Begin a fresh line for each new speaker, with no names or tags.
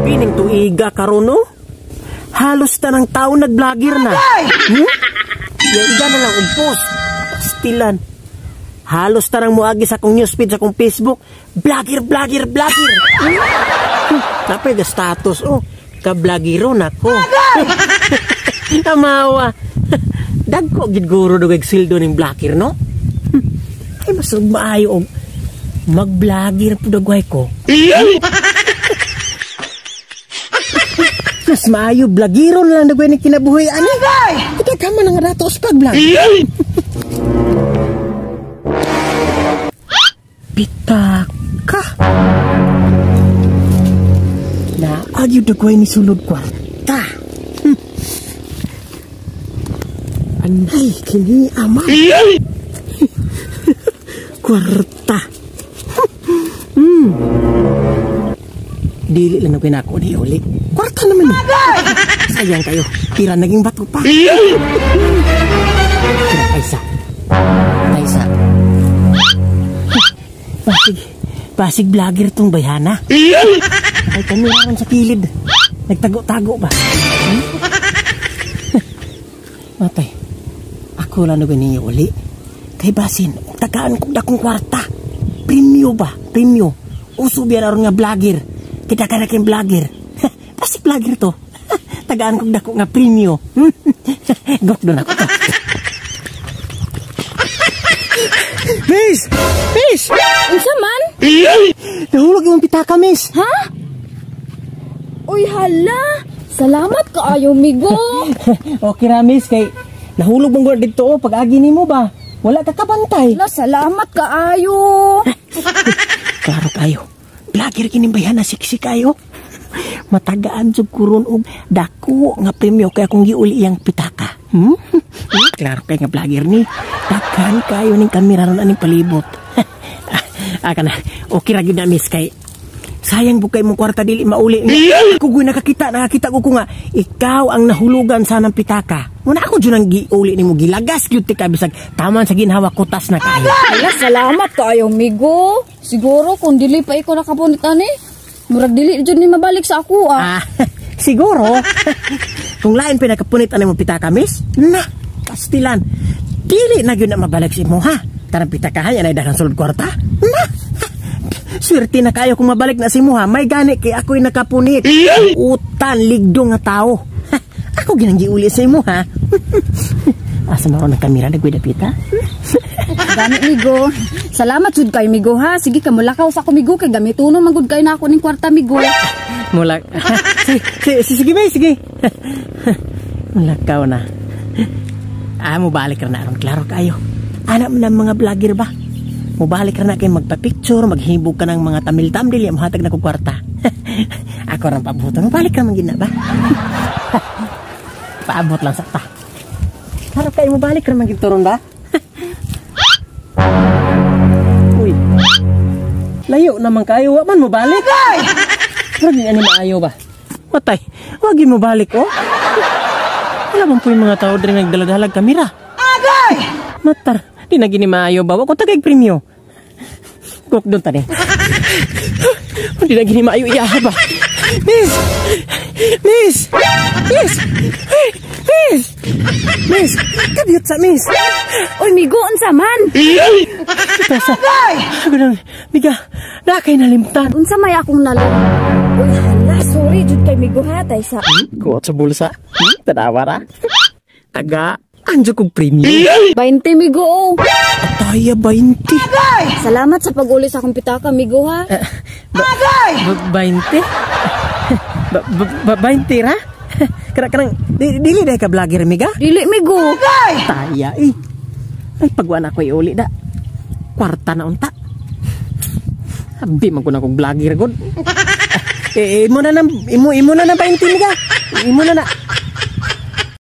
Grabe ning tuiga karon, no? Halos tanang tao nag-vlogger na. Ya iga na lang og post. Pastilan. Halos tanang muagi sa akong newsfeed sa akong Facebook. Vlogger, vlogger, vlogger. Napay ga status, oh. Ka-vlogero na ko. Tamawa. Dagko gid guro dugay sweldo ning vlogger, no? Ay, mas maayo og mag-vlogger pud dagway ko. Mas maayo vlogero na lang dagway ni kinabuhi ani. Kita ka man ang rato sa pag-vlog. Pitaka. Na agyo dagway ni sulod kwarta. Anay kini ama. Kwarta. Dili lang na pinako ni uli. Kwarta naman eh. Sayang kayo. Tira naging bato pa. Tira, Taysa. Taysa. Pasig. Pasig vlogger tong bayhana. Ay kami ron sa kilid. Nagtago-tago ba? Matay. Ako lang na ninyo uli. Kay basin, tagaan kong dakong kwarta. Premyo ba? Premyo. Uso biya na ron nga vlogger. Kita ka na kayong vlogger. Pasig vlogger to. Tagaan kong dako nga premyo. Gok doon ako to. Miss! Miss!
Unsa man?
Nahulog yung pitaka, miss.
Ha? Uy, hala! Salamat kaayo, migo.
Okay ra, miss. Kay nahulog mong guard dito. Oh, pag-agi nimo ba? Wala ka kabantay.
Hala, salamat kaayo.
Klaro kayo. Vlogger kining bayhana siksi kayo. Matagaan jud kuron og dako nga premyo kay akong giuli iyang pitaka. Klaro kay nga vlogger ni. Daghan kayo ning kamera ron aning palibot. Aka na. Okay ra gyud na, miss, kay sayang bukay mong kwarta dili mauli. Ako guy nakakita ko nga ikaw ang nahulugan sa nang pitaka. Muna ako jud ang giuli nimo, gilagas gyud ti ka bisag taman sa ginhawa kutas na kayo.
Hala, salamat kaayo, migo. Siguro kung dili pa ikaw nakapunit ani, murag dili jud ni mabalik sa ako ah.
Siguro. Kung lain pa nakapunit ani mo pitaka, miss? Na, pastilan. Dili na gyud na mabalik sa imo, ha. Tanang pitakahan yan ay daghang sulod kwarta. Na. Swerte na kayo kung mabalik na si mo, ha. May gani kay ako'y nakapunit. Utan ligdo nga tao. Ako ginang giuli sa imo, ha. Asa man ang kamera nagwida pita?
Gani, migo. Salamat jud kayo, migo, ha. Sige ka mulakaw sa ako, migo, kay gamitonon man gud kayo na ako ning kwarta, migo.
Mulak. Sige, sige, sige, sige. Mulakaw na. Mubalik ra na aron klaro kayo. Ana man ang mga vlogger ba? Mubalik ra na kay magpa-picture, maghibog ka ng mga tamil-tamil, ya mohatag na kog kwarta. Ako rang pabuton, mubalik ra man gid na ba? Paabot lang sa ta. Klaro kayo, mubalik ra man gid turon ba? Uy. Layo naman kayo, wa man mubalik. Murag ni ani maayo ba? Matay, wa gid mubalik, oh. Wala man po yung mga tao diri nagdala-dalag kamera. Agay! Matar, di na gini maayo ba? Wa ko tagay premyo. Kuk doon tani. Di na gini maayo iya ba? Miss! Miss! Miss! Miss! Miss! Kabiyot sa miss!
Uy, migo, unsa man?
Tasa. Ako miga, na kay nalimtan.
Unsa may akong nalimtan? Uy, hala, sorry, jud kay migo ha, taysa.
Kuot sa bulsa. Tanawa ra. Taga, anjo kog premyo.
20, migo, oh.
Ataya, 20.
Salamat sa pag-uli sa akong pitaka, migo, ha.
20? 20 ra? Karang, dili dahil ka vlogger, miga?
Dili, migo.
Taya, eh. Ay, pagwa na ako iuli da. Kwarta na unta. Abi, man ko na kong vlogger, god. Imo na na, imo na na 20, miga. Imo na na.